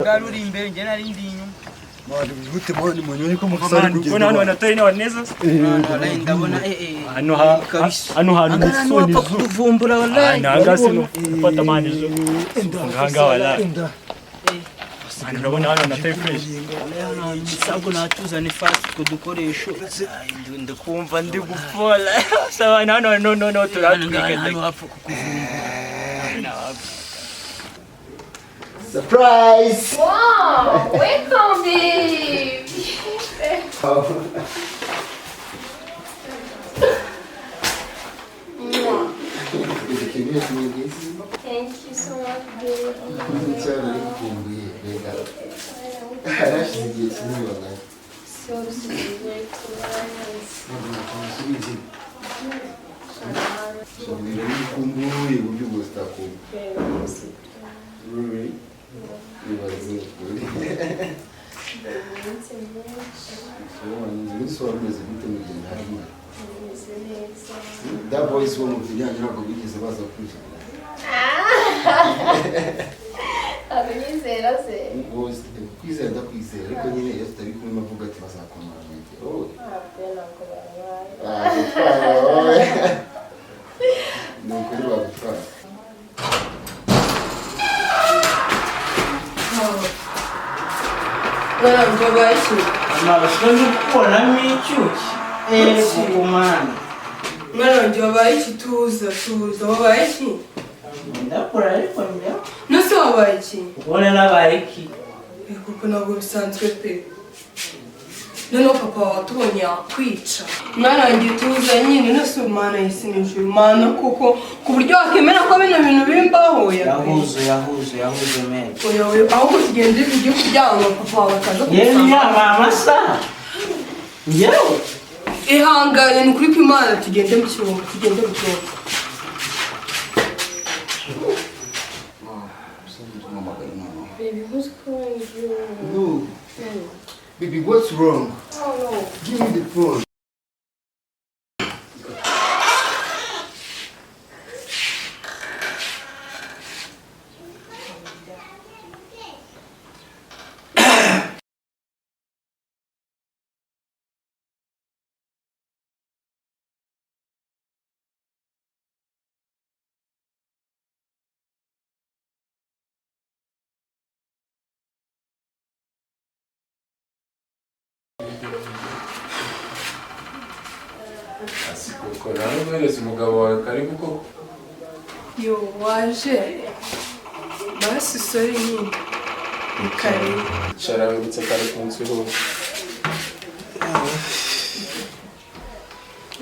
Bwari uri imbere, njye nari ndi inyuma. Mwana, wihute mwana, umuntu ariko amakosa ari kugenda. Ubona hano wanatari nawe neza. Wallahi ndabona Hano ha kabisa. Hano hantu Angana ni wapfa soni zu. kutuvumbura wallahi. Nanga sino gufata mani zo. Nganga wallahi. Hano urabona hano natari fresh. Misago natuzane fast utwo dukoresho. Ndakumva ndi gupfola. Sawa, no no no no, turatwika. Hano wapfa kukuvumbura. Surprise! Wow, welcome, babe. Thank you so much, baby. Cyane gukumbuye rega. Harashize igihe kinini wallahi. So sweet. Ntabwo Naragukumbuye uburyo bwose utakumva. Really? Ibaze ukuri. Umunsi wari umeze gute mu gihe ntari mpari? That boys wo mu bijyanye ntabwo bigeze baza kurya. Abanyizera se. Bose kwizera ndakwizera, ariko nyine iyo tutari kumwe avuga ati bazakomara mwete. Oh. Ntabwo barabaye. Bagutwara wowe. Ni ukuri bagutwara. Mwana wanjye, wabaye iki? Amabasho ndi gukuramo icyuki. Ego mwana. Mwana wanjye, wabaye iki? Tuza, tuza, wabaye iki? Ndakura ariko njya. Nose wabaye iki? Ubona nabaye iki? Kuko ntabwo bisanzwe pe. Noneho papa wawe atubonye yakwica. Mwana wanjye, tuza nyine. Nose mana y'isi n'ijuru, mana, kuko ku buryo wakemera ko bino bintu bimbaho ya? Yahuze yahuze yahuze men. Oya oya, ahubwo tugende ujye kuryama, papa wawe akaza Yewe kugusanga. nyama amasaha. Njyewe. Ihangane, ni ukuri kw'Imana, tugende mu cyumba, tugende mu cyumba. Baby, who's calling you? No. Baby, what's wrong? Oh no. Give me the phone. Koko nawe guhereza umugabo wawe karibu koko. Yo, waje basi, sorry nyine, ni kare. Cara wibutse kare ku nzu hose.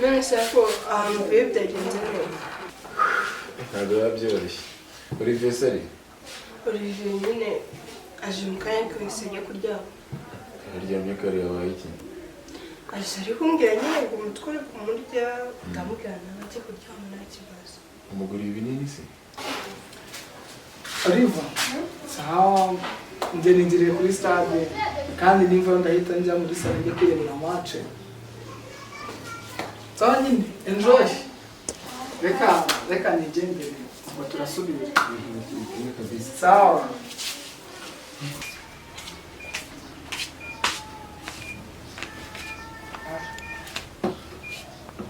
None se ko ahantu uvuye byagenze neza? Ntabwo biba byoroshye. Olivier sari? Olivier nyine aje mu kanya kahise ajya kuryama. Aryamye kare, yabaye iki? Aje ari kumbwira nyine ngo umutwe uri kumurya, ndamubwira nawe ajye kuryama, nta kibazo. Umuguriye ibinini se? Oliva, sawa, njye ninjiriye kuri stade kandi nimva ndahita njya muri sale njye kwirebera match. Sawa nyine, enjoy. Reka reka nigendere, ngo turasubira. Sawa.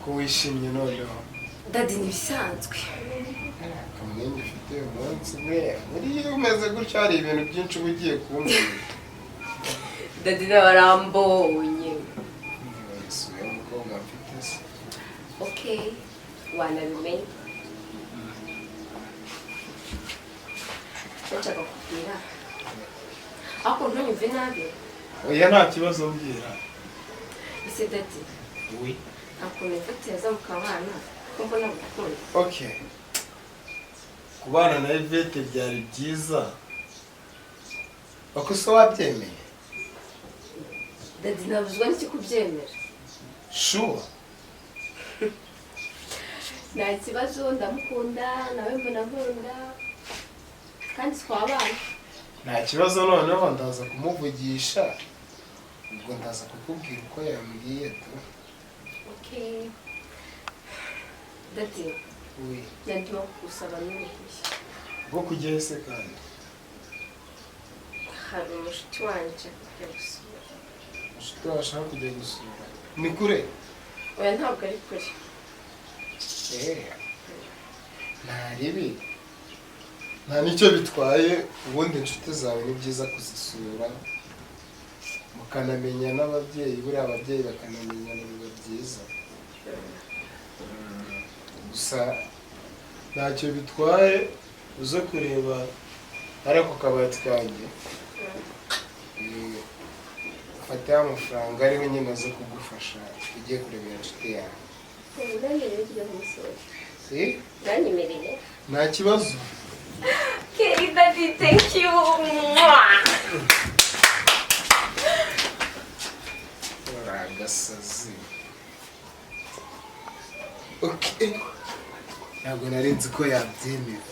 Ko wishimye noneho? Daddy, ntibisanzwe. Akamwenge ufite umunsi umwe buriya umeze gutya, hari ibintu byinshi uba ugiye kumbwira. Daddy nawe arambonye. Isuye umukobwa mfite se. Okay, wanabimenya. Icyo nshaka kukubwira, ariko ntunyumve nabi. Oya, nta kibazo, mbwira. Ese daddy, Oui. nta kuntu Yvette yaza mukabana, ko mbona gukunda? Okay, kubana na Yvette byari byiza, bako se wabyemeye? Daddy, nabuzwa n'iki kubyemera? Sure? Nta kibazo, ndamukunda, nawe mbona nkunda, kandi twabana. Nta kibazo, noneho ndaza kumuvugisha, ubwo ndaza kukubwira uko yambwiye tu. Okay daddy. Oui. Nandimo kugusaba n'uruhushya. Rwo kujyayo se kandi? Hari umushuti wanjye nshaka kujya gusura. Inshuti wawe ashaka kujya gusura ni kure? Oya, ntabwo ari kure. Eh, nta ribi, nta n'icyo bitwaye. Ubundi inshuti zawe ni byiza kuzisura, mukanamenya n'ababyeyi. Buriya ababyeyi bakanamenyana biba byiza. Gusa ntacyo bitwaye, uze kureba ari ako kabati kanjye. Ufate amafaranga ariho nyine aze kugufasha ugiye kureba iyo nshuti yawe. Uranyemereye kujya kumusura? Eh? Uranyemereye? Nta kibazo. Okay, daddy, thank you. Mwah! Uri agasazi. Okay, ntabwo nari nzi ko yabyemera,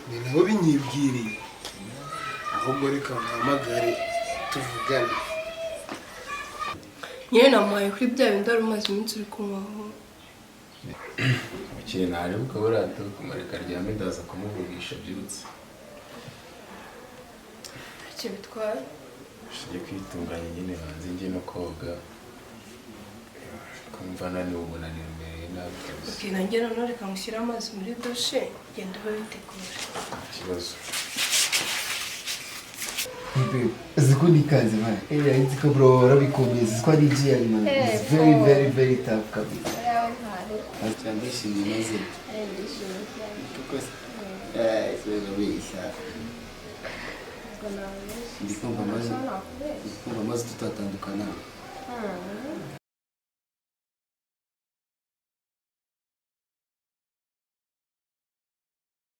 ni nabo binyibwiriye. Ahubwo reka muhamagare tuvugane. Nyine namuhaye kuri bya bindi wari umaze iminsi uri kunywaho. Ukiri ntarebuka buriya kumureka aryame, ndaza kumuvugisha byutse. Ntacyo bitwaye. Njye kwitunganya nyine, banze njye no koga, kumva naniwe, umunaniro umereye nabi kabisa. Okay, nanjye noneho reka ngushyire amazi muri dushe, genda ube witegura. Nta kibazo. Uzi ko nikaze, man. Eh, nzi ko bro warabikomeye, uzi ko ari GI, man. It's very very very tough kabisa. Ndishimye maze. Kuko urabeshya. Ndi kumva maze tutatandukana.